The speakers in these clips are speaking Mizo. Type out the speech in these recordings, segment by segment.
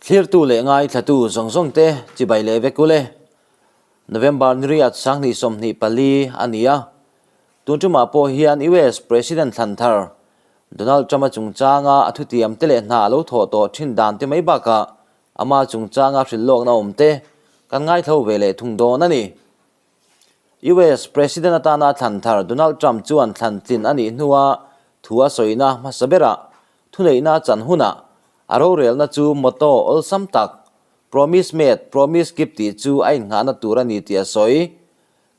Thlirtu leh ngaithlatu zawng zawng te chibai leh vek ule. November ni riat 2024 a ni a, tun tumah pawh hian US President thlan thar Donald Trump-a chungchanga a thutiam te leh hna a lo thawh tawh thin dan te mai bakah ama chungchanga hrilh lawkna awm te kan ngaithlo ve leh thung dawn a ni. US President atana thlan thar Donald Trump chuan thlan tlin a nih hnua thu a sawina hmasa berah thuneihna chan hunah a rorelna chu motto awlsam tak Promise made, promise keep tih chu a innghahna tur a ni tih a sawi.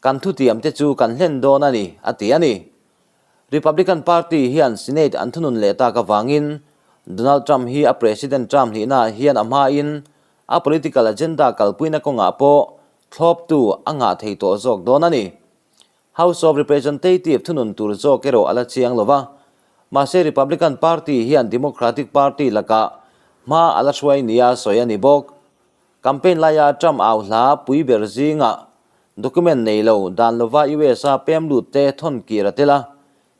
Kan thutiam te chu kan hlen dawn a ni, a ti a ni. Republican Party hian Senate an thunun leh tak avangin Donald Trump hi a President term hnihnaah hian a hmain a political agenda kalpuina kawngah pawh Thlawptu a ngah thei tawh zawk dawn a ni. House of Representative thunun tur zawk erawh a la chiang lo va. Mahse Republican Party hian Democratic Party lakah hma a la hruai nia sawi a ni bawk. Campaign laia Trump au hla pui ber zingah document nei lo dan lova US a pem lut te thawn kir a tel a.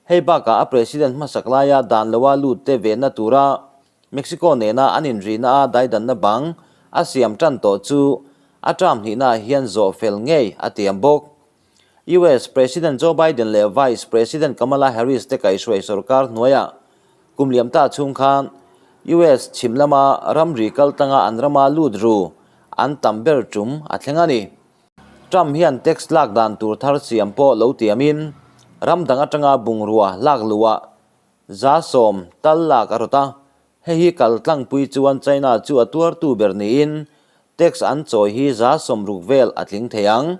Hei bakah a President hmasak laia dan loa lut te venna tura Mexico nena an inrihna a daidanna bang a siam tan tawh chu a term hnihnaah hian zawh fel ngei a tiam bawk. US President Joe Biden leh Vice President Kamala Harris te kaihhruai sorkar hnuaiah kum liam ta chhung khan US chhim lama ramri kaltlanga an rama lut ru an tam ber tum a thleng a ni. Trump hian tax lak dan tur thar siam pawh lo tiamin ram dang atanga bungrua lak luhah 10% tal lak a rawt a, hei hi kal tlangpui chuan China chu a tuartu ber niin tax an chawi hi 60% vel a tling thei ang.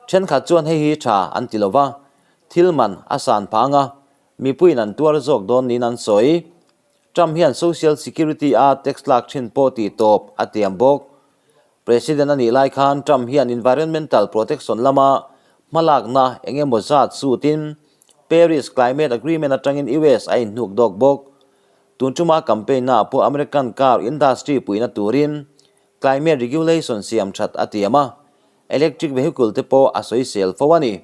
Thenkhat chuan hei hi tha an ti lova, thil man a san phah anga mipuiin an tuar zawk dawn niin an sawi. Trump hian Social Security a tax lak thin pawh tih tawp a tiam bawk. President a nih lai khan Trump hian environmental protection lama hmalakna eng emaw zat sutin Paris Climate Agreement atangin US a inhnuk dawk bawk. Tun tuma campaign naah pawh American car industry puihna turin climate regulation siam that a tiam a, electric vehicle te pawh a sawisel fo a ni.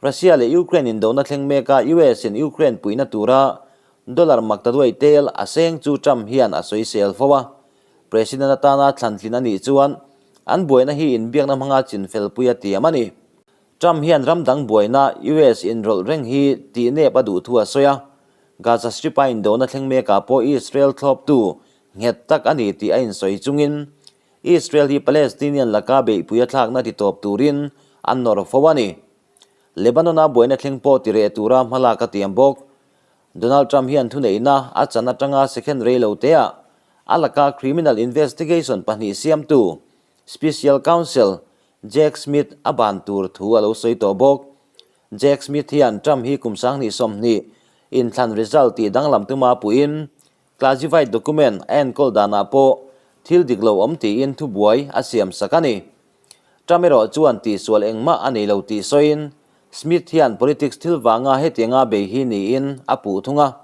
Russia leh Ukraine indona thleng meka US in Ukraine puihna tura dollar maktaduai tel a seng chu Trump hian a sawisel fo a. President atana thlantlin a nih chuan an buaina hi inbiakna hmanga chinfelpui a tiam a ni. Trump hian ram dang buaina US inrawlh reng hi tihnep a duh thu a sawi a, Gaza Strip a indona thleng mekah pawh Israel thlawptu nghet tak a ni tih a insawi chungin Israel hi Palestinian laka beihpui a thlakna titawp turin an nawr fo a ni. Lebanon-a buaina thleng pawh tireh tura hmalak a tiam bawk. Donald Trump hian thuneihna a chan atanga second rei lo teah a laka criminal investigation pahnih siamtu Special Counsel Jack Smith a ban tur thu a lo sawi tawh bawk. Jack Smith hian Trump hi kum 2020 inthlan result tih danglam tuma puiin classified document a enkawl danah pawh thil dik lo awm tiin thubuai a siam sak a ni. Trump erawh chuan tihsual engmah a nei lo tih sawiin Smith hian politics thil vanga hetianga bei hi niin a puh thung a.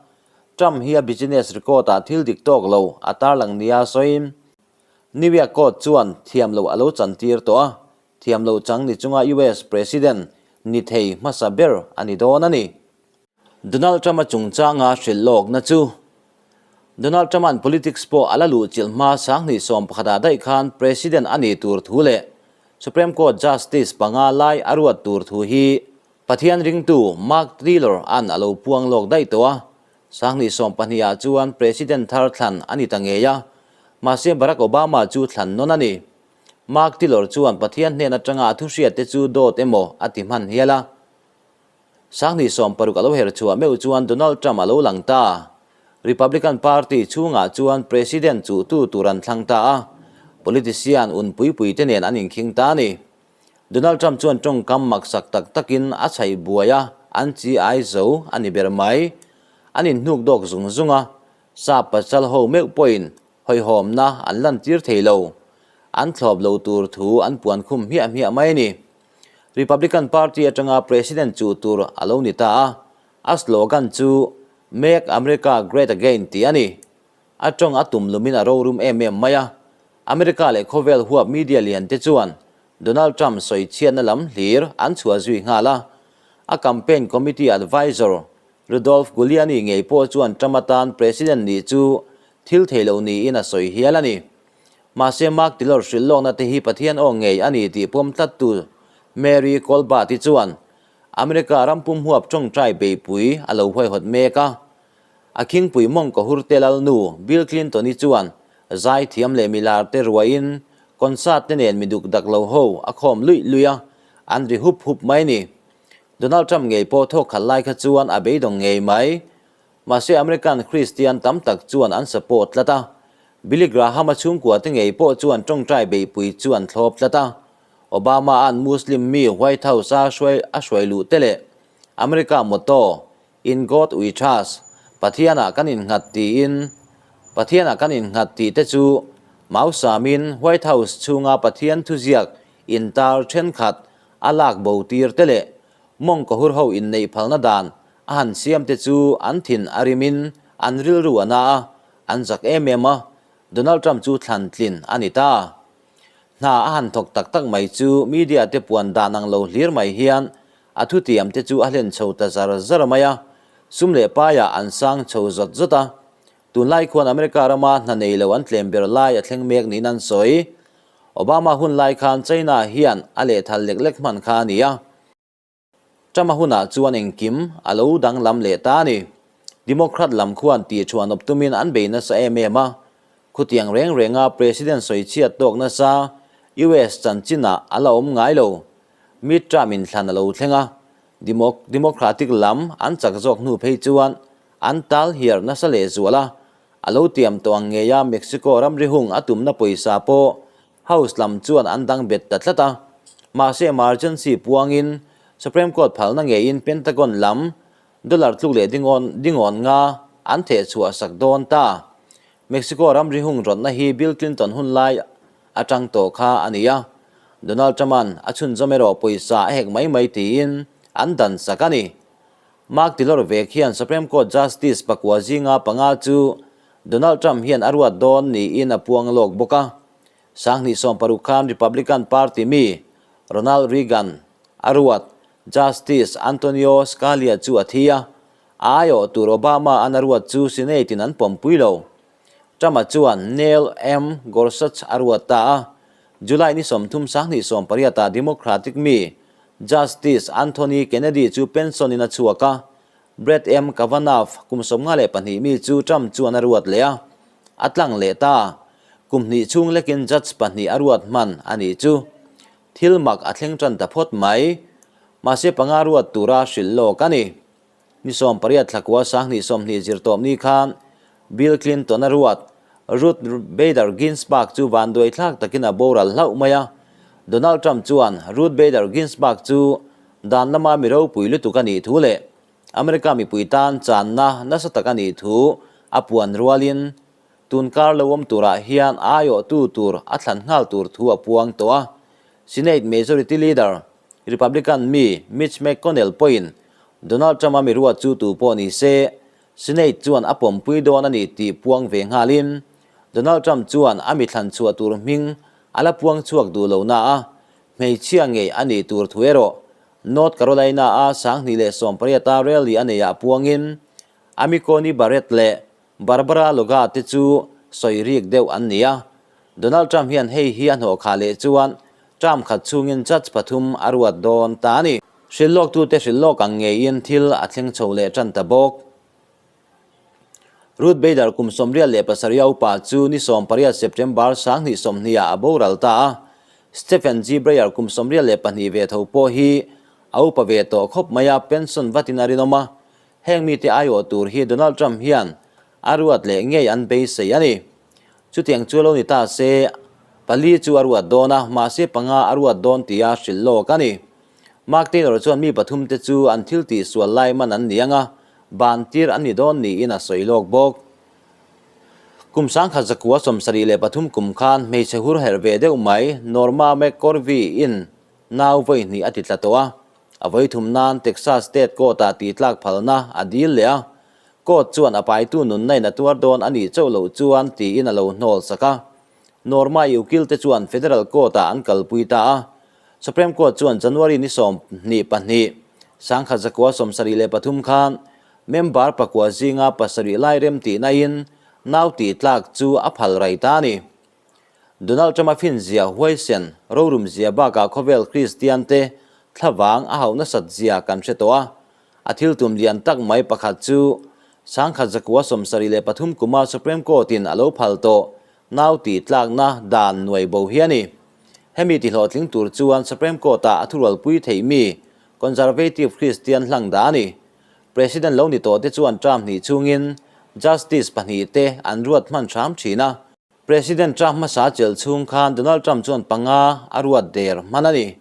Trump hi a business record-ah thil dik tawk lo a tarlang nia sawiin New York court chuan thiam loh a lo chantir tawh a, thiam loh chang ni chunga US President ni thei hmasa ber a ni dawn a ni. Donald Trump-a chungchanga hrilh lawkna chu Donald Trump-a'n politics pawh a la luhchilh hma 2011-ah daih khan President a nih tur thu leh Supreme Court Justice panga lai a ruat tur thu hi Pathian ringtu Mark Taylor-a'n a lo puang lawk daih tawh a, 2020-ah chuan President thar thlan a ni ta ngei a, mahse Barack Obama chu thlan nawn a ni. Mark Taylor chuan Pathian hnen atanga a thuhriatte chu dawt emaw a ti hman hial a. 2016 a lo her chhuah meuh chuan Donald Trump a lo lang ta. Republican Party chhungah chuan President chuhtu tur an thlang ta a, politician un pui pui te nen an inkhing ta a ni. Donald Trump chuan tawngkam maksak tak takin a chhaih buai a, an chi ai zo a ni ber mai. An inhnuk dawk zung zung a, sap pasal ho meuh pawhin hawihhawmna an lantir thei lo. An thlawp lo tur thu an puan khum hmiah hmiah mai a ni. Republican Party atanga President chuh tur a lo ni ta a, a slogan chu Make America Great Again tih a ni. A tawng a tum lumin a rorum em em mai a, America leh khawvel huap media lian te chuan Donald Trump sawi chhiatna lam hlir an chhuah zui nghal a. A campaign committee advisor Rudolph Giuliani ngei pawh chuan Trump atan President nih chu thil thei lo niin a sawi hial a ni. Mahse Mark Taylor hrilh lawkna te hi Pathian aw ngei a ni tih pawm tlattu Mary Colbert-i chuan America ram pum huap tawngtai beihpui a lo huaihawt mek a. A khingpui mawng ka hur te lalnu Bill Clinton-i chuan zaithiam leh milar te ruaiin concert te nen mi duk dak lo ho a khawm luih luih a, an ri hup hup mai ni. Donald Trump ngei pawh thawk khat lai kha chuan a beidawng ngei mai. Mahse American Kristian tam tak chuan an support tlat a, Billy Graham-a chhungkua te ngei pawh chuan tawngtai beihpui chu an thlawp tlat a. Obama-a'n Muslim mi White House-a hruai a hruai luh te leh America motto, In God we trust, Pathianah kan innghat tiin Pathianah kan innghat tih te chu Mausamin White House chhunga Pathian thuziak intar thenkhat a lak bo tir te leh Mawngkawhur ho inneih phalna dan a han siam te chu an thin a rimin an rilru a na a, an zak em em a, Donald Trump chu thlan tlin a ni ta. Hna a han thawk tak tak mai chu media te puan dan ang lo hlir mai hian a thutiam te chu a hlen chho ta zar zar mai a, sum leh paiah an sang chho zawt zawt a. Tunlai khuan America rama hna nei lo an tlem ber lai a thleng mek niin an sawi. Obama hun lai khan China hian a lehthal lek lek hman kha a ni a. Trump-a hunah chuan engkim a lo danglam leh ta a ni. Democrat lam khuan tihchhuah nawp tumin an bei nasa em em a. Khutiang reng renga President sawichhiat tawk nasa US chanchinah a la awm ngai lo. Mid-term inthlan a lo thleng a, Democratic lam an chak zawk hnu phei chuan an tal hiar nasa lehzual a, a lo tiam tawh ang ngeia Mexico ramri hung a tumna pawisa pawh House lam chuan an dang bet ta tlat a, mahse emergency puangin Supreme Court phalna ngeiin Pentagon lam dollar tluk leh dingawn dingawn nga an theh chhuah sak dawn ta. Mexico ramri hung rawtna hi Bill Clinton hun lai atang tawh kha a ni a, Donald Trump-a'n a chhunzawm erawh pawisa a hek mai mai tiin an dan sak a ni. Mark Taylor vek hian Supreme Court Justice pakua zinga panga chu Donald Trump hian a ruat dawn niin a puang lawk bawk a. 2016 khan Republican Party mi Ronald Reagan a ruat Justice Antonio Scalia chu a thi a, a aiawh tur Obama an a ruat chu Senate in an pawmpui lo. Trump-a chuan Neil M. Gorsuch a ruat ta a, July ni 30 2018 ah Democratic mi Justice Anthony Kennedy chu pension in a chhuak a, Brett M. Kavanaugh kum 52 mi chu Trump chuan a ruat leh a, a tlang leh ta. Kum hnih chhung lekin judge pahnih a ruat hman a nih chu. Thil mak a thleng tan ta phawt mai. Mahse panga ruat tura hrilh lawk a ni. Ni 18 thlakua 2020 zirtawpni khan Bill Clinton a ruat Ruth Bader Ginsburg chu vanduai thlak takin a boral hlauh mai a. Donald Trump chuan Ruth Bader Ginsburg chu dan lama mi ropui lutuk a nih thu leh America mipui tan channa nasa tak a nih thu a puan rualin tun kar lo awm turah hian aiawhtu tur a thlan nghal tur thu a puang tawh a. Senate Majority Leader, Republican mi Mitch McConnell pawhin Donald Trump-a mi ruat chu tu pawh ni se, Senate chuan a pawmpui dawn a ni tih puang ve nghalin Donald Trump chuan a mi thlan chhuah tur hming a la puang chhuak duh lo na a, hmeichhia ngei a nih tur thu erawh North Carolina-a 2018-a rally a neiah puangin Amy Coney Barrett leh Barbara Loga te chu sawi rik deuh an ni a. Donald Trump hian hei hi a hnawh khah leh chuan term khat chhungin judge pathum a ruat dawn ta a ni. Hrilhlawktute hrilhlawk ang ngeiin thil a thleng chho leh tan ta bawk. Ruth Bader kum 87 a upa chu ni 18 September 2020 ah a boral ta a. Stephen G. Breyer kum 82 ve tho pawh hi a upa ve tawh khawp mai a, pension vatin a rinawm a. Heng mite aiawh tur hi Donald Trump hian a ruat leh ngei an beisei a ni. Chutiang chu lo ni ta se, pali chu a ruat dawn a, mahse panga a ruat dawn tia hrilh lawk a ni. Mark Taylor chuan mi pathum te chu an thil tih sual lai man an ni ang a, ban tir an ni dawn niin a sawi lawk bawk. Kum 1973 kum khan hmeichhe hur herh ve deuh mai Norma McCorvey in nau vawi hnih a ti tla tawh a, a vawi thum nan Texas State Court-ah tihtlak phalna a dil leh a, Court chuan a paitu nunna in a tuar dawn a nih chauh loh chuan tiin a lo hnawl sak a. Norma i ukil te chuan Federal Court-ah an kalpui ta a. Supreme Court chuan January ni 22, 1973 khan member pakua zinga pasarih lai rem tihna in nau tihtlak chu a phal rai ta a ni. Donald Trump-a finzia huaisen rorumzia bakah khawvel Kristiante thlavang a hauh nasat zia kan hre tawh a. A thil tum lian tak mai pakhat chu sangkhat zakua 73 kuma Supreme Court-in a lo phal tawh nau tih tlakna dan nuai bo hi a ni. Hemi tihlawhtling tur chuan Supreme Court-ah a thurualpui theih mi Conservative Kristian hlang dah a ni. President lo ni tawh te chuan term hnih chhungin Justice pahnihte an ruat hman hram thin a. President term hmasa chelh chhung khan Donald Trump chuan panga a ruat der hman a ni.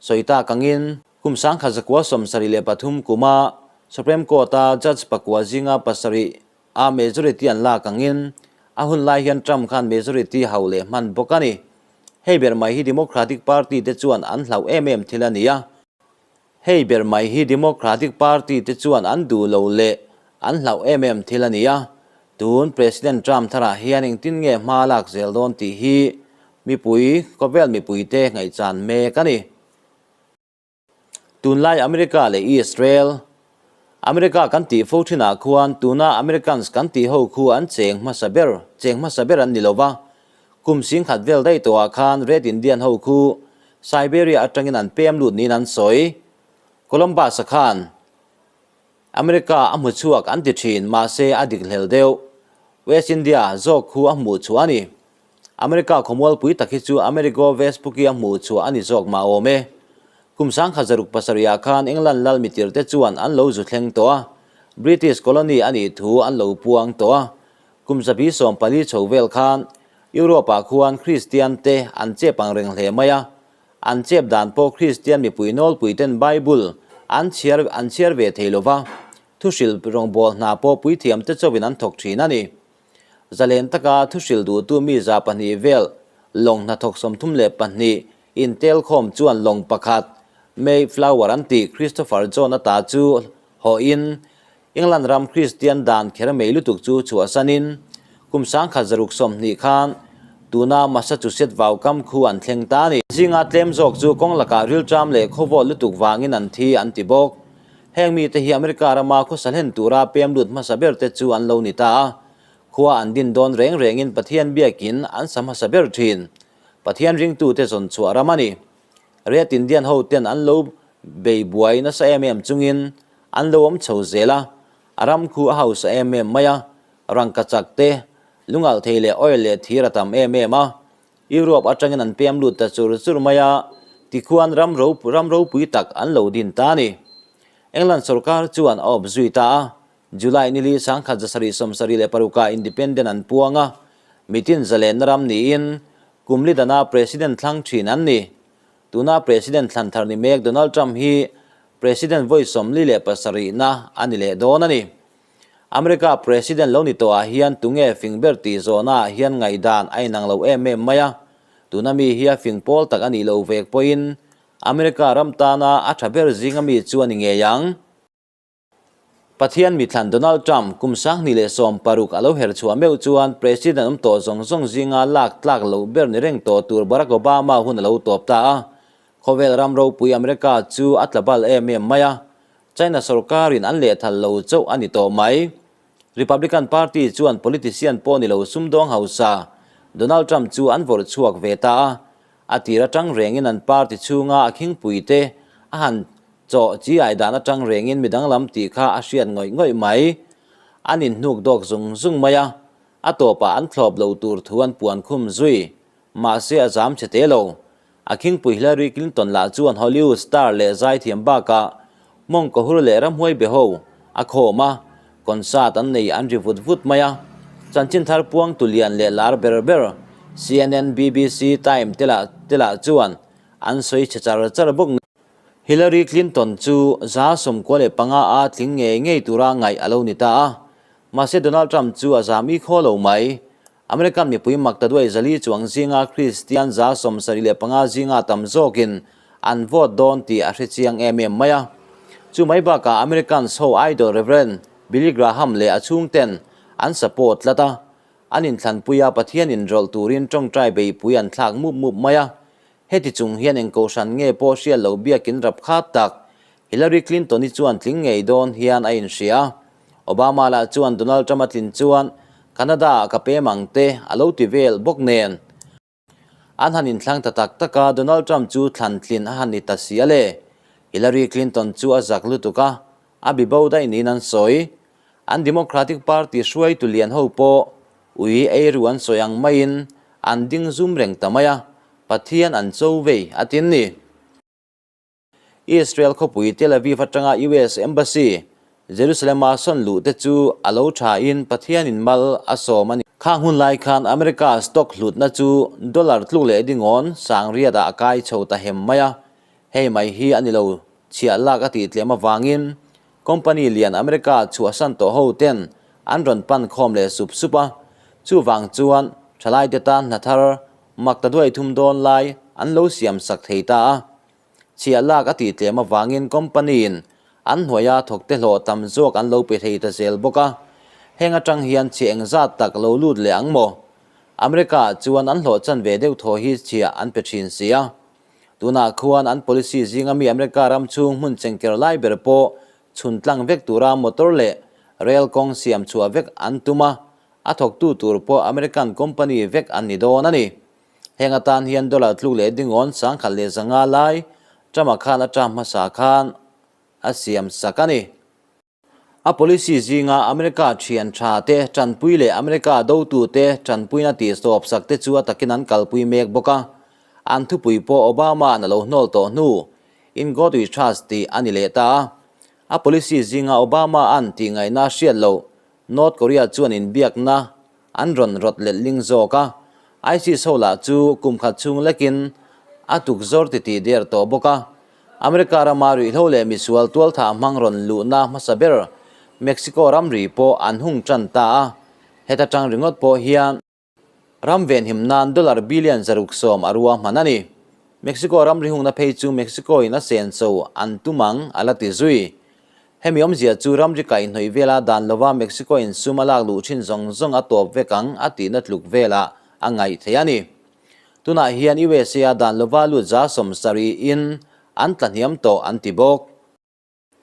Sawi tak angin kum 1973 kuma Supreme Court-a judge pakua zinga pasarih a majority an lak angin a hun lai hian Trump khan majority hauh leh hman bawk a ni. Hei ber mai hi Democratic Party te chuan an hlauh em em thil a ni a. Hei ber mai hi Democratic Party te chuan an duh lo leh an hlauh em em thil a ni a, tun President Trump tharah hian engtin nge hma lak zel dawn tih hi mipui, khawvel mipuite ngaihchan mek a ni. Tunlai America leh Israel, America kan tih fo thinah khuan tuna Americans kan tih ho khu an cheng hmasa ber, cheng hmasa ber an ni lo va, Kum singkhat vel daih tawhah khan Red Indian ho khu Siberia atangin an pem lut niin an sawi. Columbus-a khan America a hmu chhuak an ti thin, mahse a dik hlel deuh. West India zawk khu a hmuh chhuah a ni. America khawmualpui tak hi chu Amerigo Vespucci a hmuh chhuah a ni zawk mah awm e. Kum 1707-ah khan England lal mitirte chuan an lo zu thleng tawh a, British colony a nih thu an lo puang tawh a. Kum 114 chho vel khan Europe-ah khuan Kristian te an chep ang reng hle mai a, an chep dan pawh Kristian mipui nawlpui ten Bible an chhiar an chhiar ve thei lo va, thuhrilh rawngbâwl hna pawh puithiam te chauhin an thawk thin a ni. Zalen taka thuhrilh duhtu mi 200 vel lawng hnathawk 32 intelkhawm chuan lawng pakhat Mayflower an tih Christopher John-a ta chu hawhin England ram Kristian dan kher mei lutuk chu chhuahsanin kum 1620 khan tuna Massachusetts vaukam khu an thleng ta a ni. Zinga tlem zawk chu kawng lakah rilṭam leh khawvawt lutuk vangin an thi an ti bawk. Heng mite hi America rama khawsa hlen tura pem lut hmasa ber te chu an lo ni ta a. Khua an din dawn reng rengin Pathian biakin an sa hmasa ber thin. Pathian ringtute zawn chhuah ram a ni. Red Indian ho ten an lo bei buai nasa em em chungin an lo awm chho zel a, a ram khu a hausa em em mai a, rangkachak te, lungalh thei leh oil leh thir a tam em em a, Europe atangin an pem lut ta chur chur mai a, tikhuan ram ram ropui tak an lo din ta a ni. England sorkar chuan a awp zui ta a, July nili 1776ah independent an puang a, mitin zalenna ram niin kum li dana president thlang thin an ni. Tuna President thlan thar ni mek Donald Trump hi President vawi 47na a ni leh dawn a ni. America President lo ni tawhah hian tunge fing ber tih zawhnaah hian ngaihdan a inang lo em em mai a. Tuna mi hi a fing pawl tak a nih loh vek pawhin America ram tana a tha ber zinga mi chu a ni ngei ang. Pathian mithlan Donald Trump kum 2016 a lo her chhuah meuh chuan President awm tawh zawng zawng zinga lak tlak loh ber ni reng tawh tur Barack Obama hun a lo tawp ta a. Khawvel ram ropui America chu a tla bal em em mai a, China sorkarin an lehthal lo chauh a ni tawh mai. Republican Party chuan politician pawh ni lo sumdawng hausa Donald Trump chu an vawrh chhuak ve ta a, a tir atang rengin an party chhunga a khingpui te a han Chaw chi ai dan atang rengin mi danglam tih kha a hriat ngawih ngawih mai. An inhnuk dawk zung zung mai a, a tawpah an thlawp lo tur thu an puan khum zui. Mahse a zam chhe te lo. A khingpui Hillary Clinton lah chuan Hollywood star leh zaithiam bakah mawngkawhur leh ramhuai be ho a khawm a, concert an nei an ri vut vut mai a. Chanchin thar puang tulian leh lar ber ber CNN, BBC, Time te lah te lah chuan an sawi chhe char char bawk. Hillary Clinton chu 95 a tling ngei ngei tura ngaih a lo ni ta a, mahse Donald Trump chu a zam i khaw lo mai. American mipui maktaduai 400 chuang zinga Kristian 75 zinga tam zawkin an vote dawn tih a hre chiang em em mai a. Chu mai bakah Americans ho idol Rev. Billy Graham leh a chhungten an support tlat a, an inthlanpuia Pathian inrawlh turin tawngtai beihpui an thlak mup mup mai a. Heti chung hian eng kohhran nge pawh hriat loh biakin rap khat tak Hillary Clinton-i chuan tling ngei dawn hian a inhria. Obama lah chuan Donald Trump-a tlin chuan Canada-ah ka pem ang te a lo ti vel bawk nen. An han inthlang ta tak tak a, Donald Trump chu thlan tlin a han ni ta si a le. Hillary Clinton chu a zak lutuk a, a bi bo daih niin an sawi. An Democratic Party hruaitu lian ho pawh ui eiru an sawi ang maiin an ding zum reng ta mai a, Pathian an cho vei a tin ni. Israel khawpui Tel Aviv atanga US Embassy Jerusalem-a sawn luh te chu a lo thain Pathianin mal a sawm a ni. Khang hun lai khan America stock hlutna chu dollar tluk leh dingawn sangriatah a kai chho ta hem mai a, hei mai hi a ni lo chhiah lak a tih tlem avangin company lian America chhuahsan tawh ho ten an rawn pan khawm leh sup sup a, chuvang chuan thalaite tan hna thar mak ta duai thum dawn lai an lo siam sak thei ta a. Chhiah lak a tih tlem avangin company in an hnuaia thawkte hlawh tam zawk an lo pe thei ta zel bawk a, heng atang hian chhiah engzat tak lo lut leh ang maw? America ah chuan an hlawh chan ve deuh thaw hi chhiah an pe thin si a. Tunah khuan an policy zinga mi America ram chhung hmun chengker lai ber pawh chhun tlang vek tura motor leh rail kawng siam chhuah vek an tum a, a thawktu tur pawh American company vek an ni dawn a ni. Heng atan hian dollar tluk leh dingawn 1500 lai Trump-a khan a term hmasa khan a siam sak a ni. A policy zinga America thian tha te tanpui leh America dotute tanpuina tih stop sak te chu a takin an kalpui mek bawk a. An thupui pawh Obama-a'n a lo hnawl tawh hnu In God We Trust tih a ni leh ta a. A policy zinga Obama-a'n tih ngaihna hriat loh North Korea chuan inbiakna an rawn rawt let ling zawk a, ISIS ho lah chu kum khat chhung lekin a tuk zawr titih der tawh bawk a. America rama ruihhlo leh misual tualthah hmang rawn luhna hmasa ber Mexico ramri pawh an hung tan ta a, heta tang ringawt pawh hian ram venhim nan dollar billion 610 a rua hman a ni. Mexico ramri hungna phei chu Mexico in a senso an tum ang a la ti zui. Hemi awmzia chu ramri kaihhnawih vela dan lova Mexico in sum a lak luh thin zawng zawng a tawp vek ang a tihna tluk velah a ngaih theih a ni. Tunah hian USA a dan lova lut 70% in an tlahniam tawh an ti bawk.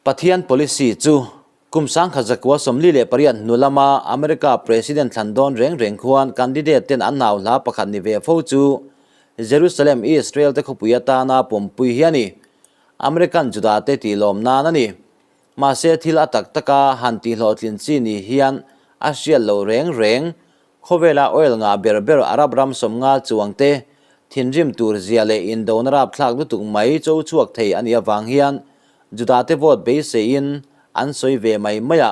Pathian policy chu kum 1948 hnu lama America President thlan dawn reng reng khuan candidate ten an hau hla pakhat ni ve fo chu Jerusalem Israel te khawpui atana pawmpui hi a ni. American Juda te tih lawm nan a ni. Mahse thil a tak taka han tih hlawhtlin chi ni hian a hriat loh reng reng. Khawvela oil ngah ber ber Arab ram 50 chuang te thinrim tur zia leh indona rapthlak lutuk mai cho chhuak thei a nih avang hian Juda te vote beiseiin an sawi ve mai mai a,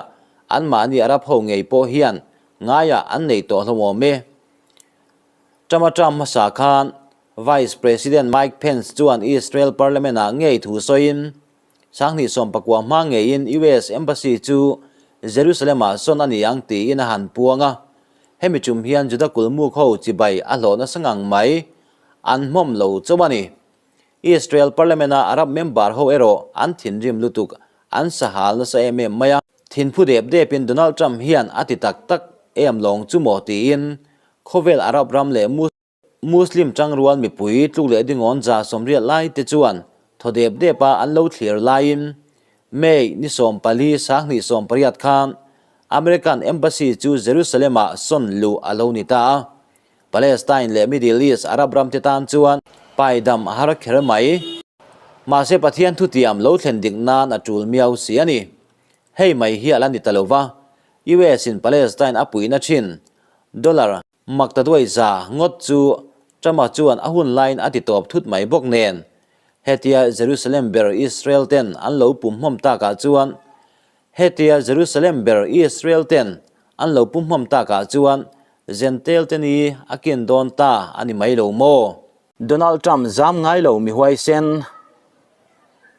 anmahni Arab ho ngei pawh hian ngaiah an nei tawh hlawm awm e. Trump-a term hmasa khan Vice President Mike Pence chuan Israel Parliament-ah ngei thu sawiin, 2019 hma ngeiin US Embassy chu Jerusalem-ah sawn a ni ang tiin a han puang a. Hemi tum hian Juda kulmuk ho chibai a hlawh nasa ngang mai, an hmawm lo chauh a ni. Israel Parliament-a Arab member ho erawh an thinrim lutuk, an sahal nasa em em mai a. Thinphu dep depin Donald Trump hian a ti tak tak em lawng chu maw tiin khawvel Arab ram leh Muslim tangrual mipui tluk leh dingawn 80 lai te chuan thaw dep dep a an lo thlir laiin May ni 14 2018 khan American Embassy chu Jerusalem-ah sawn luh a lo ni ta a. Palestine leh Middle East Arab ram te tan chuan paidam a har kher mai. Mahse Pathian thutiam lo thlen dik nan a tul miau si a ni. Hei mai hi a la ni ta lo va, US in Palestine a puihna thin dollar Mak ta duai za ngawt chu Trump-a chuan a hun laiin a ti tawp thut mai bawk nen, hetia Jerusalem ber Israel ten an lo pumhmawm takah chuan hetia Jerusalem ber Israel ten an lo pumhmawm takah chuan Jentail te ni a kin dawn ta a ni mai lo maw? Donald Trump zam ngai lo mi huaisen.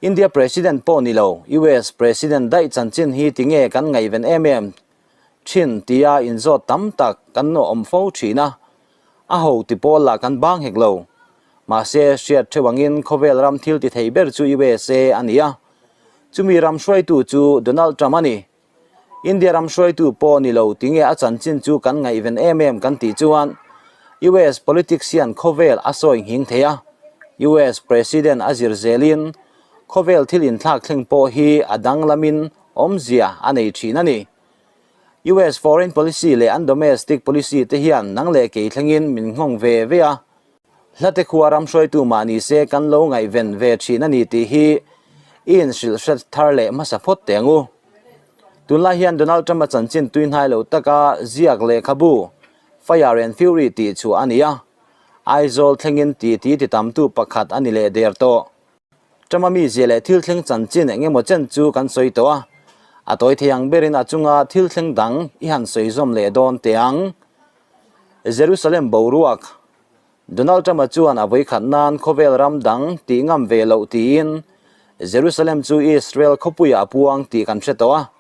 India President pawh ni lo, US President daih chanchin hi tinge kan ngaihven em em thin tia inzawt tam tak kan awm fo thin a, a ho ti pawl lah kan bang hek lo. Mahse, hriat theuh angin khawvel ram thil ti thei ber chu USA a ni a, chumi ram hruaitu chu Donald Trump a ni. India ram hruaitu pawh ni lo tinge a chanchin chu kan ngaihven em em kan tih chuan US politics hian khawvel a sawi nghing thei a, US President a zir zelin khawvel thil inthlak thleng pawh hi a danglamin awmzia a nei thin a ni. US foreign policy leh an domestic policy te hian nang leh kei thlengin min nghawng ve ve a. Hlate khua ram hruaitu mah ni se kan lo ngaihven ve thin a ni tih hi i inhrilh hre thar leh hmasa phawt teh ang u. Tunlai hian Donald Trump-a chanchin tui hnai lo taka ziak lehkhabu Fire and Fury tih chhuah a ni a, Aizawl thlengin titi ti tamtu pakhat a ni leh der tawh. Trump-a mizia leh thil thleng chanchin eng emaw chen chu kan sawi tawh a, a tawi thei ang berin a chunga thil thleng dang i han sawi zawm leh dawn teh ang. Jerusalem boruak Donald Trump-a chuan a vawikhat nan khawvel ram dang tih ngam ve loh tiin Jerusalem chu Israel khawpuiah a puang tih kan hre tawh a,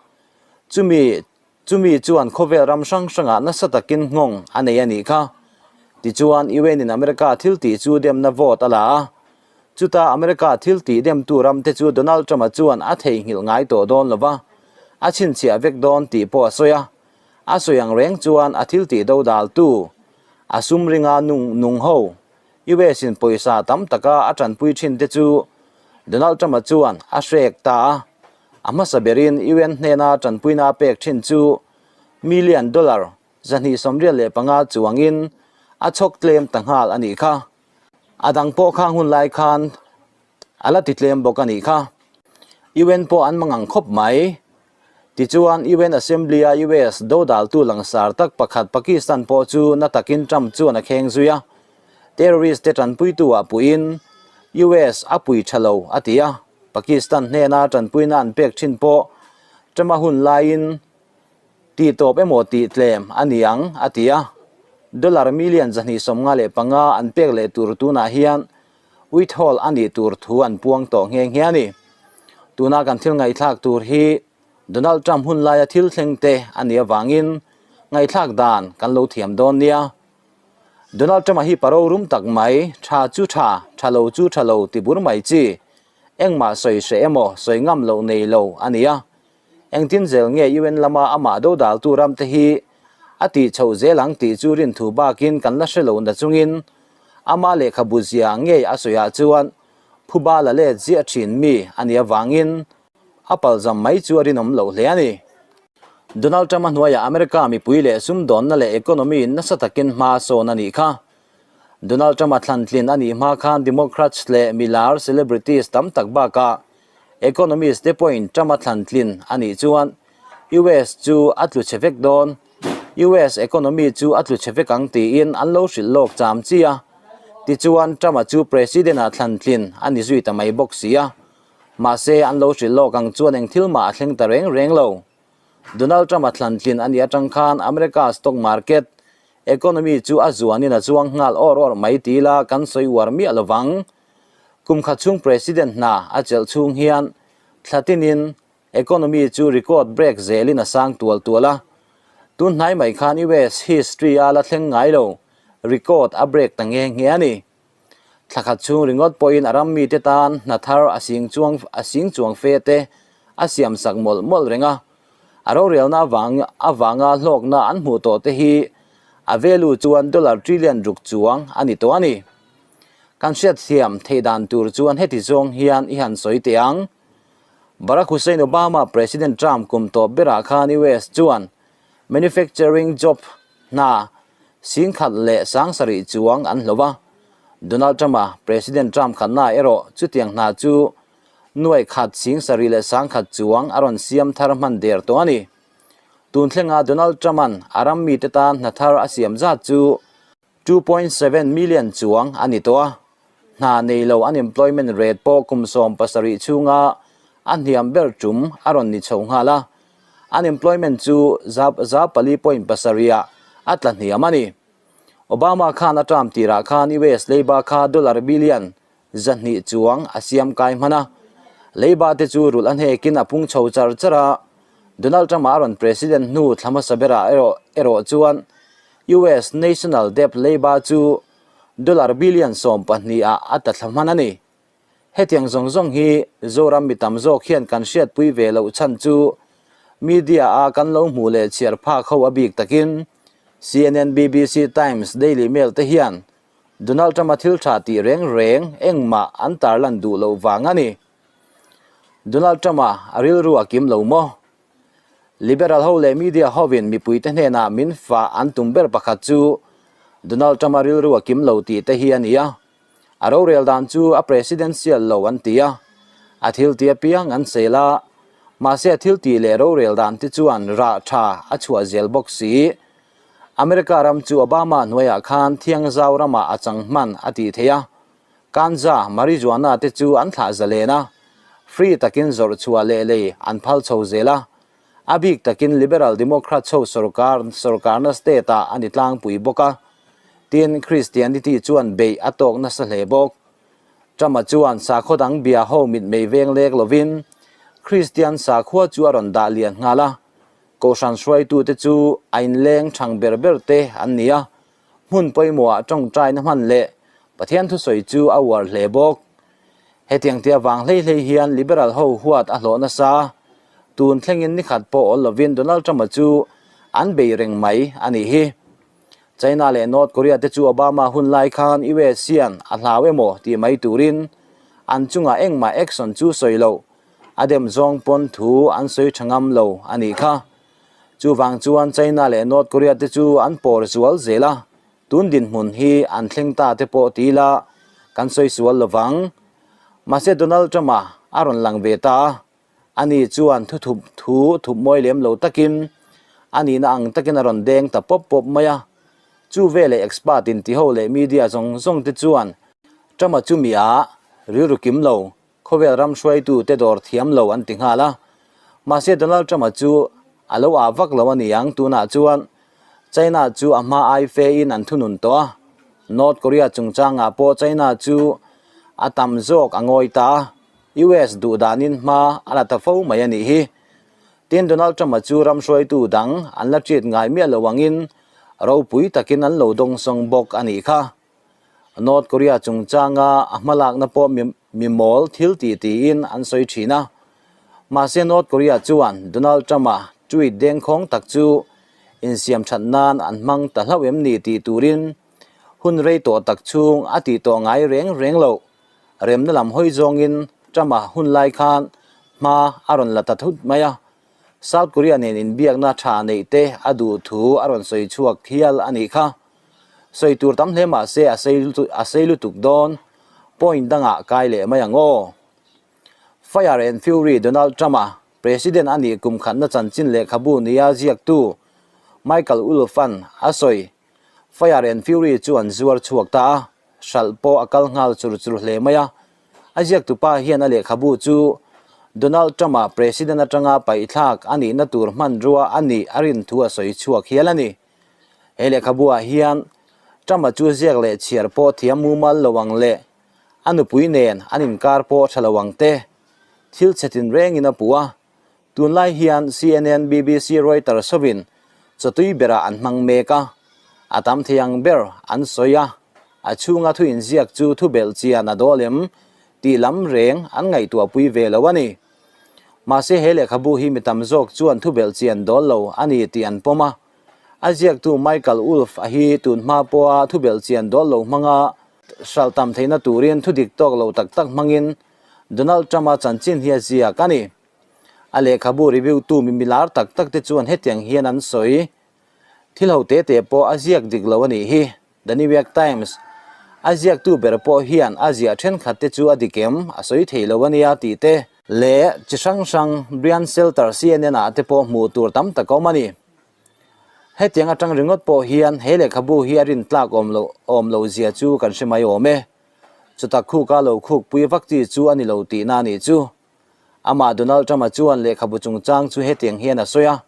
chumi chumi chuan khawvel ram hrang hrangah nasa takin nghawng a nei a nih kha. Tichuan, UN-in America thil tih chu demna vote a la a, chuta America thil tih demtu ramte chu Donald Trump-a chuan a theihnghilh ngai tawh dawn lo va, a chhinchhiah vek dawn tih pawh a sawi a. A sawi ang reng chuan a thil tih dodaltu, a sum ringa nung nung ho, US in pawisa tam taka a tanpui thin te chu Donald Trump-a chuan a hrek ta a. A hmasa berin UN hnena tanpuina a pek thin chu million dollar 275 chuangin a chhawk tlem ta nghal a nih kha. A dang pawh khang hun lai khan a la ti tlem bawk a nih kha. UN pawh an mangang khawp mai. Tichuan, UN Assembly-a US dodaltu langsar tak pakhat Pakistan pawh chu na takin Trump chuan a kheng zui a, terrorist te tanpuitu-ah puiin US a pui tha lo a ti a, Pakistan hnena tanpuina an pek thin pawh Trump-a hun laiin tih tawp emaw tih tlem a ni ang a ti a, dollar million 255 an pek leh tur tunah hian Uithawl a nih tur thu an puang tawh nghe nghe a ni. Tuna kan thil ngaihthlak tur hi Donald Trump hun laia thil thleng te a nih avangin ngaihthlak dan kan lo thiam dawn nia. Donald Trump-a hi paro rum tak mai, tha chu tha, tha lo chu tha lo ti bur mai chi, engmah sawi hreh emaw sawi ngam loh nei lo a ni a. Engtin zel nge UN lama amah dodaltu ramte hi a tih chhoh zel ang tih chu rinthu bakin kan la hre lo na chungin ama lehkhabu zia ngei a sawiah chuan phuba la let ziah thin mi a nih avangin a palzam mai chu a rinawm loh hle a ni. Donald Trump-a hnuaiah America mipui leh sumdawnna leh economy nasa takin hma a sawn a nih kha. Donald Trump-a thlantlin a nih hma khan Democrats leh milar celebrities tam tak bakah Economist te pawhin Trump-a thlantlin a nih chuan US chu a tlu chhe vek dawn, US economy chu a tlu chhe vek ang tiin an lo hrilh lawk cham chi a. Tichuan Trump-a chu President-ah thlantlin a ni zui ta mai bawk si a. Mahse an lo hrilh lawk ang chuan eng thil mah a thleng ta reng reng lo. Donald Trump-a thlantlin a nih atang khan America stock market, economy chu a zuanin a chuang nghal awr awr mai ti ila kan sawi uar miah lovang. Kum khat chhung President hna a chelh chhung hian thla tinin economy chu record break zelin a sang tual tual a. Tun hnai mai khan US history a la thleng ngai lo, record a break ta nghe nghe a ni. Thla khat chhung ringawt pawhin a ram mite tan hna thar a sing chuang a sing chuang fe te a siam sak mawlh mawlh reng a. A rorelna avang avanga hlawkna an hmuh tawh te hi a value chuan dollar trillion ruk chuang a ni tawh a ni. Kan hriatthiam theih dan tur chuan heti zawng hian i han sawi teh ang. Barack Hussein Obama President Trump kum tawp berah khan US chuan manufacturing job hna 10,000 leh 7,000 chuang an hlo a. Donald Trump-a President Trump khatna erawh chutiang hna chu nuaikhat 7,000 leh 1,000 chuang a rawn siam thar hman der tawh a ni. Tun thlenga Donald Trump-a'n a ram mite tan hna thar a siam zat chu 2.7 million chuang a ni tawh a, hna nei lo unemployment rate pawh kum 17 chhunga a hniam ber tum a rawn ni chho nghal a, unemployment chu 4.7 ah a tla hniam a ni. Obama khan a term tirah khan US leiba kha dollar billion 200 chuang a siam kai hman a, leiba te chu rulh a hnekin a pung chho char char a, Donald Trump a rawn president hnu thla hmasa berah erawh chuan US national debt leiba chu dollar billion 12 ah a tla thla hman a ni. Hetiang zawng zawng hi Zoram mi tam zawk hian kan hriatpui ve loh chhan chu media a kan lo hmuh leh chhiar phak ho a bik takin CNN, BBC, Times, Daily Mail te hian Donald Trump-a thil tha tih reng reng engmah an tarlan duh loh vang a ni. Donald Trump-a a rilru a kim lo maw? Liberal ho leh media hovin mipuite hnenah min fah an tum ber pakhat chu Donald Trump-a rilru a kim lo tih te hi a ni a. A rorel dan chu a presidential lo an ti a, a thil ti apiang an sel a, mahse a thil tih leh rorel dan te chuan rah tha a chhuah zel bawk si. America ram chu Obama hnuaiah khan thiangzau ramah a chang hman a tih theih a, Ganja, marijuana te chu an thlah zalen a, free takin zawrh chhuah leh lei an phal chho zel a, a bik takin Liberal Democrats ho sorkar sorkarna state ah a ni tlangpui bawk a, tin Christianity chuan beih a tawk nasa hle bawk. Trump-a chuan sakhaw dang bia ho mitmei veng lek lovin Christian sakhua chu a rawn dah lian nghal a, Kohhran hruaitute chu a inleng thang ber ber te an ni a, hmun pawimawhah tawngtaina hman leh Pathian thusawi chu a uar hle bawk. Hetiang tia vang hlei hlei hian Liberal ho huat a hlawh nasa. Tun thlengin nikhat pawh awl lovin Donald Trump-a chu an bei reng mai a nih hi. China leh North Korea te chu Obama hun lai khan US hian a hlau emaw tih mai turin an chungah engmah action chu sawi loh a dem zawng pawn thu an sawi tha ngam lo a nih kha. Chuvang chuan China leh North Korea te chu an pawr zual zel a, tun dinhmun hi an thleng ta te pawh ti ila kan sawi sual lovang. Mahse Donald Trump-a a rawn lang ve ta a, Ani chuan thu thup thu thup mawi lem lo takin a nihna ang takin a rawn deng ta pawp pawp mai a. Chu veleh expert in tiho leh media zawng zawng te chuan Trump-a chu mi a rilru kim lo, khawvel ram hruaitu te dawr thiam lo an ti nghal a. Mahse Donald Trump-a chu a lo ah vak lo a ni ang tunah chuan China chu a hma ai fe in an thunun tawh a. North Korea chungchangah pawh China chu a tam zawk a ngawi ta a. US duh danin hma a la ta fo mai a nih hi. Tin, Donald Trump-a chu ram hruaitu dang an la treat ngai miah lo angin ropui takin an lo dawngsawng bawk a nih kha. North Korea chungchanga a hmalakna pawh mi mawl thil tih tiin an sawi thin a. Mahse North Korea chuan Donald Trump-a tweet dengkhawng tak chu insiam that nan an hmang ta hlauh em ni tih turin hun rei tawh tak chhung a tih tawh ngai reng reng loh. Remna lam hawi zawngin Trump-a hun lai khan hma a rawn la ta thut mai a, South Korea nen inbiakna tha neih te a duh thu a rawn sawi chhuak hial a nih kha. Sawi tur tam hle mah se a sei lutuk dawn, point dangah kai leh mai ang aw. Fire and Fury Donald Trump-a President a nih kum khatna chanchin lehkhabu nia ziaktu Michael Wolff-a'n a sawi Fire and Fury chu an zuar chhuak ta a. hralh pawh a kal nghal chur chur hle mai a. A ziaktupa hian a lehkhabu chu Donald Trump-a President atanga paihthlak a nihna tur hmanrua a nih a rin thu a sawi chhuak hial a ni. He lehkhabuah hian Trump-a chu ziak leh chhiar pawh thiam mumal lo ang leh a nupui nen an inkar pawh tha lo ang te thil chhe tinrengin a puh a. Tunlai hian CNN, BBC, Reuters hovin chawtui berah an hmang mek a, a tam thei ang ber an sawi a, a chhunga thu inziak chu thu belh chian a dawl em tih lam reng an ngaihtuahpui ve lo a ni. Mahse he lehkhabu hi mi tam zawk chuan thu belh chian dawl lo a ni tih an pawm a, a ziaktu Michael Wolff a hi tun hma pawha thu belh chian dawl lo hmanga hralh tam theihna turin thu dik tawk lo tak tak hmangin Donald Trump-a chanchin hi a ziak a ni. A lehkhabu review tu mi milar tak tak te chuan hetiang hian an sawi, Thil ho te te pawh a ziak dik lo a nih hi, The New York Times. A ziaktu ber pawh hian a ziah thenkhat te chu a dik em, a sawi thei lo a nia tih te. Leh chi hrang hrang Brian Stelter CNN ah te pawh hmuh tur tam tak a awm a ni. Hetiang atang ringawt pawh hian he lehkhabu hi a rintlak awm loh awm lo zia chu kan hre mai awm e. Chutak khuka lo khukpui vak chi chu a ni lo tihna a nih chu. Amah Donald Trump-a chuan lehkhabu chungchang chu hetiang hian a sawi a,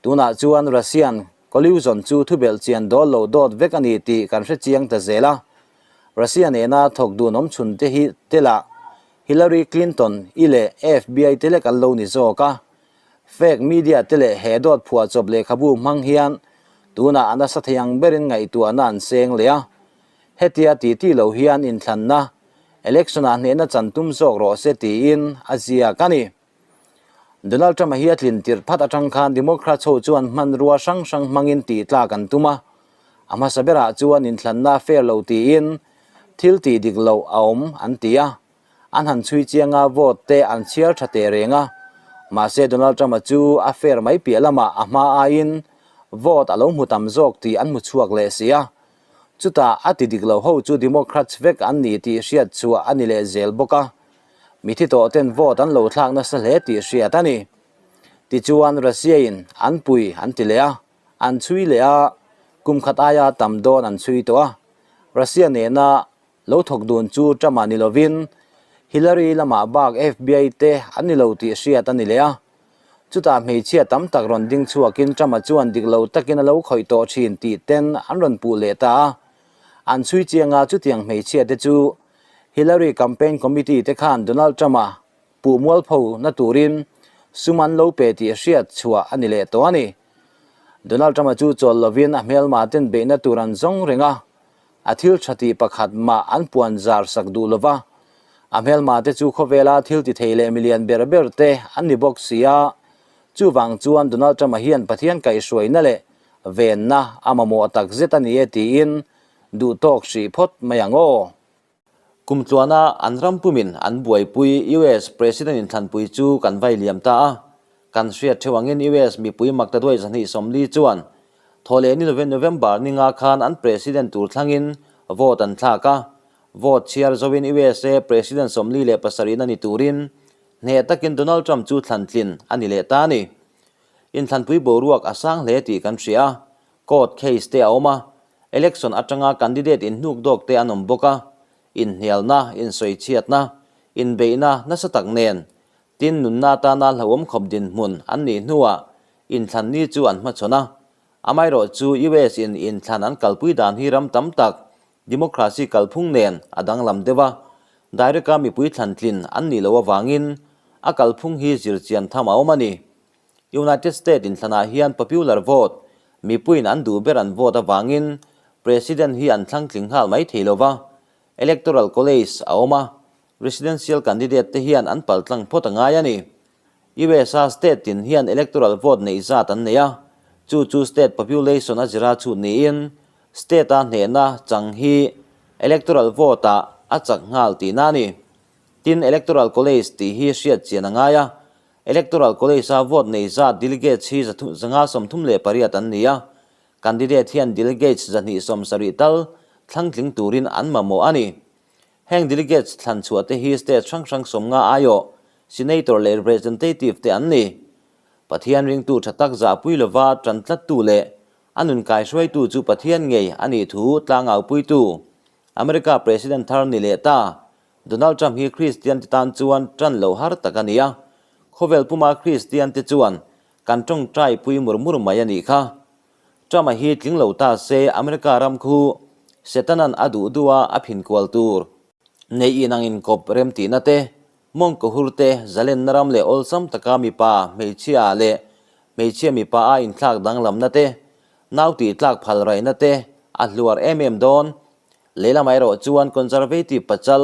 Tunah chuan Russian collusion chu thubelh chian dawl lo dawt vek a ni tih kan hre chiang ta zel a. Russia nena thawk dun awm chhun te hi te lah Hillary Clinton i leh FBI te lek an lo ni zawk a. Fake media te leh he dawt phuahchawp lehkhabu hmang hian tunah a nasa thei ang berin ngaihtuahna an seng leh a. Hetia ti ti lo hian inthlanna, election-ah hnehna chan tum zawk rawh se tiin a ziak a ni. Donald Trump-a hi a tlin tirh phat atang khan Democrats ho chuan hmanrua hrang hrang hmangin tih tlak an tum a, a hmasa berah chuan inthlanna a fair lo tiin thil tih dik loh a awm an ti a, an han chhui chiang a vote te an chhiar tha teh reng a, mahse Donald Trump-a chu a fair mai piah lamah a hma aiin vote a lo hmu tam zawk tih an hmu chhuak leh si a. Chutah a ti dik lo ho chu Democrats vek an ni tih hriat chhuah a ni leh zel bawk a, mithi tawh ten vote an lo thlak nasa hle tih hriat a ni. Tichuan Russia in an pui an ti leh a, an chhui leh a, kum khat aia tam dawn an chhui tawh a. Russia nena lo thawk dun chu Trump-a ni lovin Hillary lamah bak FBI te an ni lo tih hriat a ni leh a. Chutah hmeichhia tam tak rawn ding chhuakin Trump-a chuan dik lo takin a lo khawih tawh thin tih ten an rawn puh leh ta a. An chhui chiang a, chutiang hmeichhia te chu Hillary campaign committee te khan Donald Trump-a puh mualpho na turin sum an lo pe tih hriat chhuah a ni leh tawh a ni. Donald Trump-a chu chawl lovin a hmelma ten beihna tur an zawng reng a, a thil tha tih pakhat mah an puan zar sak duh lova, a hmelma te chu khawvela thil ti thei leh milian ber ber te an ni bawk si a, chuvang chuan Donald Trump-a hian Pathian kaihhruaina leh venna a mamawh takzet a ni e tiin duhtawk hrih phawt mai ang aw. Kum tluana an ram pumin an buaipui US President inthlanpui chu kan vai liam ta a. Kan hriat theuh angin US mipui maktaduai 240 chuan thawhleh ni lovin November ni nga khan an President tur thlangin vote an thlak a. Vote chhiar zoin USA President 47 na ni turin hneh takin Donald Trump chu thlantlin a ni leh ta a ni. Inthlanpui boruak a sang hle tih kan hria a. Court case te a awm a, election atanga candidate inhnuk dawk te an awm bawk a, inhnialna, insawichhiatna, inbeihna nasa tak nen tin nunna atana hlauhawm khawp dinhmun an nih hnuah inthlan ni chu an hmachhawn a. Amaherawh chu US in inthlan an kalpui dan hi ram tam tak democracy kalphung nen a danglam deuh a, direct a mipui thlan tlin an nih loh avangin a kalphung hi zirchian tham a awm a ni. United States inthlanah hian popular vote, mipuiin an duh ber an vote avangin President hi an thlang tling nghal mai thei lova, Electoral College a awm a, residential candidate te hian an paltlang phawt a ngai a ni. US-a state tin hian electoral vote neih zat an nei a, chu chu state population a zira chhut niin state-a hnehna chang hi electoral vote-ah a chak nghal tihna a ni. Tin, Electoral College tih hi hriat chian a ngai a, Electoral College-a vote nei zat delegates hi 538 an ni a, candidate hian delegates 270 tal thlangtling turin an mamawh a ni. Heng delegates thlan chhuah te hi state hrang hrang 50 aiawh, senator leh representative te an ni. Pathian ringtu tha tak zahpui lova tan tlattu leh a nun kaihruaitu chu Pathian ngei a nih thu tlangaupuitu America President thar ni leh ta Donald Trump hi Kristian te tan chuan tan lo har tak a ni a, khawvel puma Kristian te chuan kan tawngtai pui mur mur mai a nih kha. Trump-a hi tling lo ta se America ram khu Setanan a duh duh a a phin kual tur. Neih inang inkawp remtihna te, mawngkaw hur te, zalenna ram leh awlsam taka mipa hmeichhia leh hmeichhia mipa a inthlak danglamna te, nau tih tlak phal raihna te a hluar em em dawn. Lehlamah erawh chuan Conservative pachal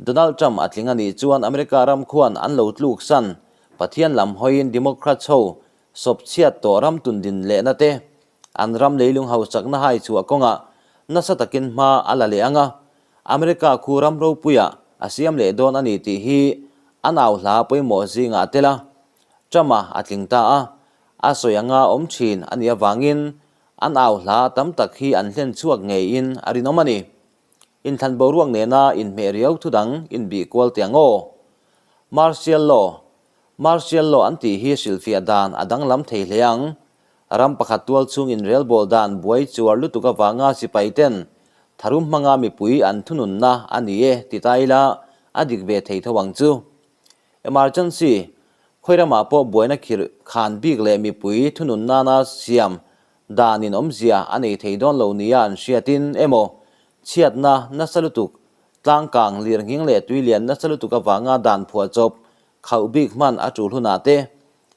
Donald Trump a tling a nih chuan America ram khuan an lo tluk san Pathian lam hawiin Democrats ho sawp chhiat tawh ram tun din lehna te an ram leilung hausakna hai chhuah kawngah nasa takin hma a la leh ang a, America khu ram ropuiah a siam leh dawn a ni tih hi an au hla pawimawh zingah a tel a, Trump-a a tling ta a, a sawi anga awm thin a nih avangin An au hla tam tak hi an hlen chhuak ngeiin a rinawm a ni. Inthlan boruak nena inhmeh riau thu dang inbih kual teh ang aw. Martial Law, Martial Law an tih hi hrilhfiah dan a danglam thei hle ang. Ram pakhat tual chhung inrelbawl dan buai chuar lutuk avanga sipai ten tharum hmanga mipui an thununna a ni e ti ta ila a dik ve thei tho ang chu. Emergency, Khawi ramah pawh buaina khirh khan bik leh mipui thunun nana siam danin awmzia a nei thei dawn lo nia an hriatin emaw, chhiatna nasa lutuk, tlangkang, lirnghing leh tuilian nasa lutuk avanga dan phuahchawp khauh bik hman a tul hunah te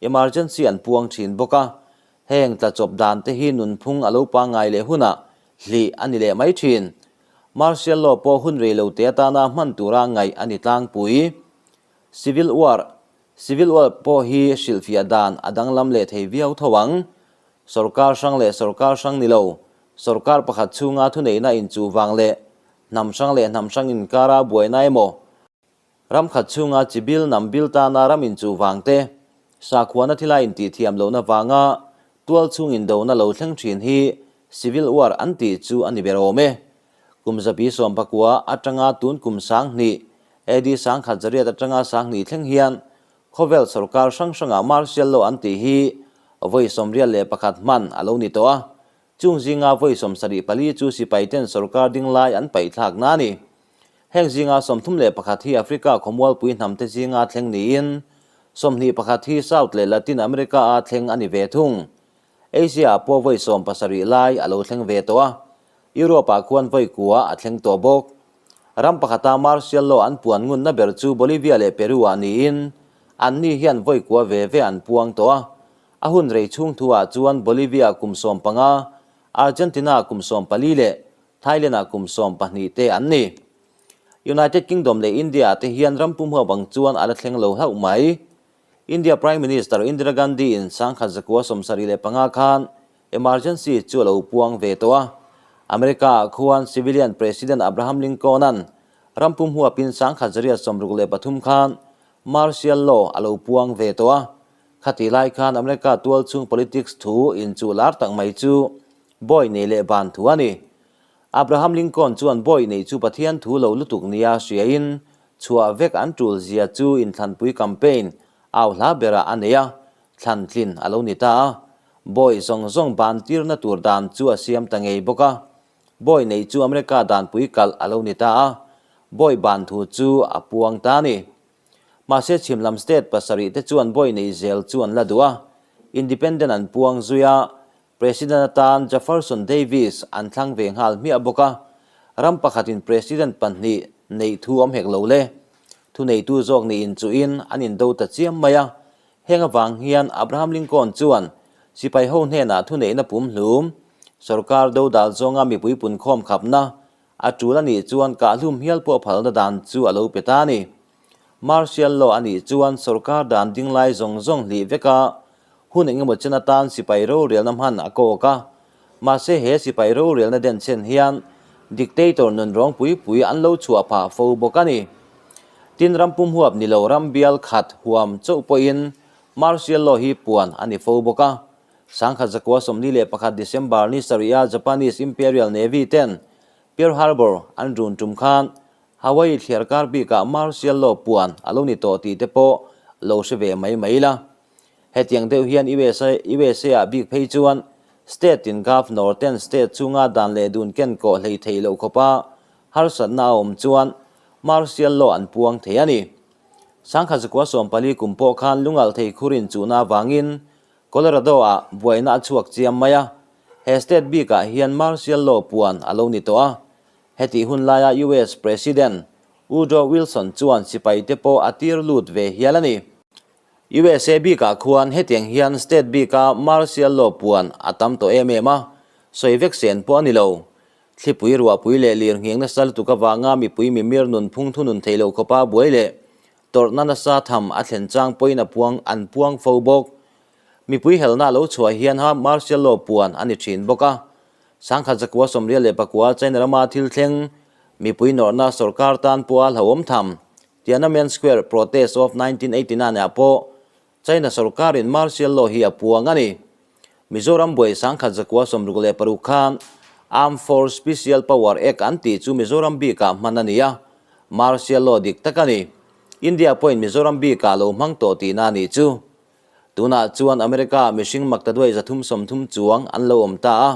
emergency an puang thin bawk a. Heng tlachawp dan te hi nunphung a lo pangngai leh hunah hlih a ni leh mai thin. Martial law pawh hun rei lo te atana hman tura ngaih a ni tlangpui. Civil War, Civil War pawh hi hrilhfiah dan a danglam leh thei viau tho ang. Sorkar hrang leh sorkar hrang ni lo, sorkar pakhat chhunga thuneihna inchuh vang leh hnam hrang leh hnam hrang inkara buaina emaw, ram khat chhunga chi bil nam bil tana ram inchuh vang te, sakhuana thila intihthiam lohna vanga tual chhung indona lo thleng thin hi Civil War an tih chu a ni ber awm e. Kum zabi sawmpakua atanga tun kum 2000, AD 1800 atanga 2000 thleng hian khawvel sorkar hrang hrangah martial law an tih hi vawi 81 hman a lo ni tawh a. Chung zinga vawi 74 chu sipaiten sorkar ding lai an paihthlakna a ni. Heng zinga 31 hi Africa khawmualpui hnamte zinga thleng niin, 21 hi South leh Latin America-a thleng a ni ve thung. Asia-ah pawh vawi 17 lai a lo thleng ve tawh a, Europe-ah khuan vawi kua a thleng tawh bawk. Ram pakhata martial law an puan ngunna ber chu Bolivia leh Peru-ah niin, anni hian vawi kua ve ve an puang tawh a. A hun rei chhung thu-ah chuan Bolivia kum 15, Argentina kum 14 leh Thailand-ah kum 12 te an ni. United Kingdom leh India-ah te hian ram pum huap ang chuan a la thleng lo hlauh mai. India Prime Minister Indira Gandhi-in 1975 khan emergency chu a lo puang ve tawh a. America-ah khuan civilian President Abraham Lincoln-a'n ram pum huapin 1863 khan martial law a lo puang ve tawh a. Khatih lai khan America tualchhung politics thu inchuh lar tak mai chu Bawi nei leh ban thu a ni. Abraham Lincoln chuan bawi nei chu Pathian thu lo lutuk nia hriain chhuah vek an tul zia chu inthlanpui campaign au hla berah a nei a, thlan tlin a lo ni ta a. Bawi zawng zawng ban tirna tur dan chu a siam ta ngei bawk a. Bawi nei chu America danpui kalh a lo ni ta a, bawi ban thu chu a puang ta a ni. Mahse chhim lam state pasarih te chuan bawi nei zel chu an la duh a, independent an puang zui a, President atan Jefferson Davis an thlang ve nghal hmiah bawk a, ram pakhatin President pahnih neih thu awm hek lo le. Thuneitu zawk nih inchuhin an indo ta chiam mai a, heng avang hian Abraham Lincoln chuan sipai ho hnenah thuneihna pumhlum, sorkar dodal zawnga mipui punkhawm khapna a tul a nih chuan kahhlum hial pawh phalna dan chu a lo pe ta a ni. Martial law a nih chuan sorkar dan ding lai zawng zawng hlih vek a, hun eng emaw chen atan sipai rorelna hman a kawk a. Mahse he sipai rorelna den chen hian dictator nun rawng pui pui an lo chhuah phah fo bawk a ni. Tin ram pum huap ni lo ram bial khat huam chauh pawhin martial law hi puan a ni fo bawk a. 1941 December ni sarih a Japanese Imperial Navy ten Pearl Harbor an run tum khan Hawaii thliar kar bikah martial law puan a lo ni tawh tih te pawh lo hre ve mai mai la. Hetiang deuh hian USA USA ah bik phei chuan state in governor ten state chunga dan leh dun ken kawh hlei thei loh khawpa harsatna a awm chuan martial law an puang thei a ni. 1914 kum pawh khan lungalh thei khur inchuhna avangin Colorado ah buaina a chhuak chiam mai a, he state bikah hian martial law puan a lo ni tawh a. Hetih hun laia US President Woodrow Wilson chuan sipaite pawh a tir lut ve hial a ni. USA bikah khuan hetiang hian state bika martial law puan a tam tawh em em a, sawi vek sen pawh a ni lo. Thlipui ruahpui leh lir nghing nasa lutuk avanga mipui mimir nunphung thunun theih loh khawpa buai leh tawrhna nasa tham a thlen chang pawhin a puang an puang fo bawk. Mipui helna a lo chhuah hian ha martial law puan a ni thin bawk a. 1989 China rama thil thleng mipui nawrhna sorkar tan pawha hlauhawm tham Tiananmen Square Protest of 1989 ah pawh China sorkarin martial law hi a puang a ni. Mizoram buai 1966 khan Armed Force Special Power Act an tih chu Mizoram bikah hman a ni a, martial law dik tak a ni. India pawhin Mizoram bikah lo hmang tawh tihna a nih chu. Tunah chuan America-ah mihring maktaduai 330 chuang an lo awm ta a,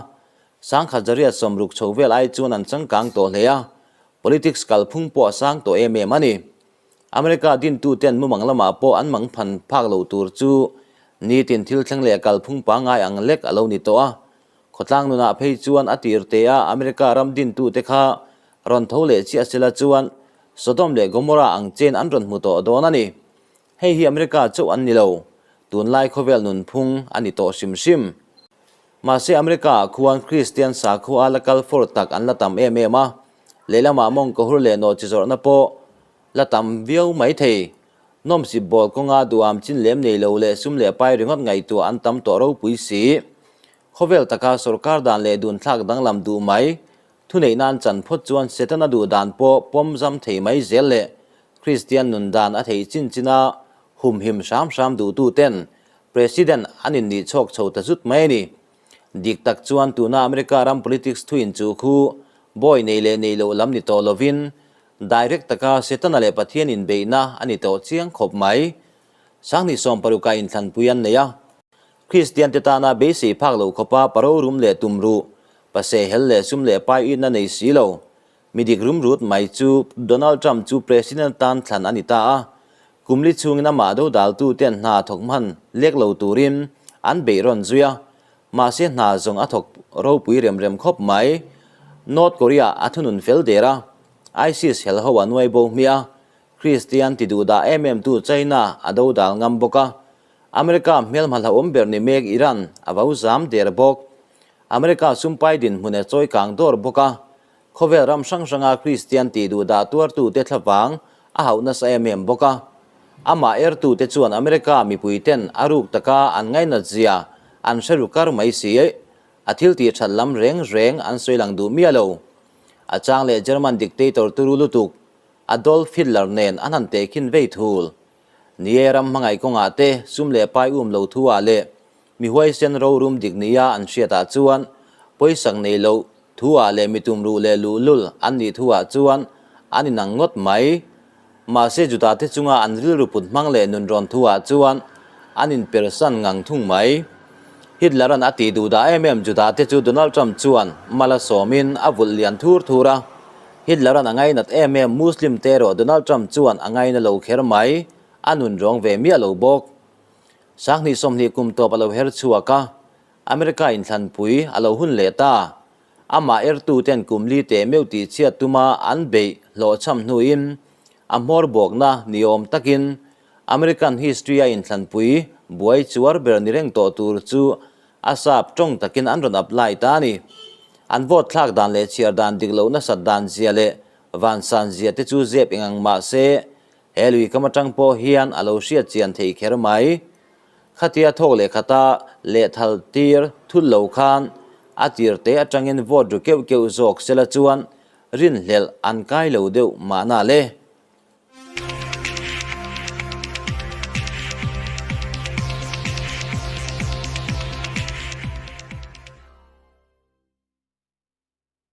1960 chho vel ai chuan an changkang tawh hle a, politics kalphung pawh a sang tawh em em a ni. America dintuten mumang lamah pawh an mang phan phak lo tur chu nitin thil thleng leh kalphung pangngai ang lek a lo ni tawh a. Khawtlang nunah phei chuan a tir te a America ram dintute kha rawn tho leh chiah sela chuan Sodom leh Gomorrah ang chen an rawn hmu tawh dawn a ni. Hei hi America chauh an ni lo, tunlai khawvel nunphung a ni tawh hrim hrim. Mahse America-ah khuan Kristian sakhua la kal fawr tak an la tam em em a, lehlamah mawngkawhur leh nawhchi zawrhna pawh la tam viau mai thei. Nawmsip bawl kawnga duham chin lem nei lo leh sum leh pai ringawt ngaihtuah an tam tawh ropui si. Khawvel taka sorkar dan leh dunthlak danglam duh mai Thuneihna an chan phawt chuan Setana duh dan pawh pawm zam thei mai zel leh Kristian nun dan a theih chin china humhim hram hram duhtuten President an innih chhawk chho ta zut mai a ni. Dik tak chuan tuna America ram politics thuin chu khu Bawi nei leh nei loh lam ni tawh lovin direct taka Setana leh Pathian inbeihna a ni tawh chiang khawp mai. Sanghnih sawmparuka inthlanpui an nei a. Kristiante tana beisei phak loh khawpa paro rum leh tum ruh, pase hel leh sum leh pai itna nei si lo. Mi dik rum rut mai chu Donald Trump chu President tan thlan a ni ta a. Kum li chhungin amah dodaltuten hna thawk hman lek lo turin an beih rawn zui a. Mahse hna zawng a thawk ropui rem rem khawp mai. North Korea a thunun fel der a, ISIS hel ho a nuai bo hmiah a, Kristian ti duh dah em em tu China a dodal ngam bawk a, America hmelhma hlauhawm ber ni mek Iran a vo zam der bawk. America sumpai dinhmun a chawi kang dawr bawk a, Khawvel ram hrang hranga Kristian tih duh dah tuartute thlavang a hauh nasa em em bawk a. Amah ertute chuan America mipuiten a ruk taka an ngainat zia an hre ru kar mai si. A thil tih that lam reng reng an sawi lang duh miah lo. A chang leh German dictator turu lutuk Adolf Hitler nen an han tehkhin vei thul. Ni e, ram hmangaih kawngah te sum leh pai um lo thu ah leh mi huaisen rorum dik nia an hriatah chuan pawisak nei loh thu ah leh mi tumruh leh luhlul an nih thu ah chuan an inang ngawt mai. Mahse Juda te chunga an rilru put hmang leh nunrawn thu ah chuan an inpersan ngang thung mai. Hitler-a'n a tih duh dah em em Juda te chu Donald Trump chuan mal a sawmin a vulh lian thur thur a. Hitler-a'n a ngainat em em Muslim te erawh Donald Trump chuan a ngaina lo kher mai, a nun rawng ve miah lo bawk. Sanghnih 20 kum tawp a lo her chhuak a, America inthlanpui a lo hun leh ta. Amah ertu ten kum li teh meuh tih chhiat tuma an beih hlawhchham hnuin a hmawr bawkna ni awm takin American history-a inthlanpui buai chuar ber ni reng tawh tur chu A sap tawng takin an rawn apply ta a ni. An vote thlak dan leh chhiar dan dik loh nasat dan zia leh vansan zia te chu zep eng ang mah se, he lui kam atang pawh hian a lo hriat chian thei kher mai. Khatia thawk leh khata lehthal tir thut lo khan a tir te atangin vote ru keuh keuh zawk sela chuan rinhlelh an kai lo deuh mahna le.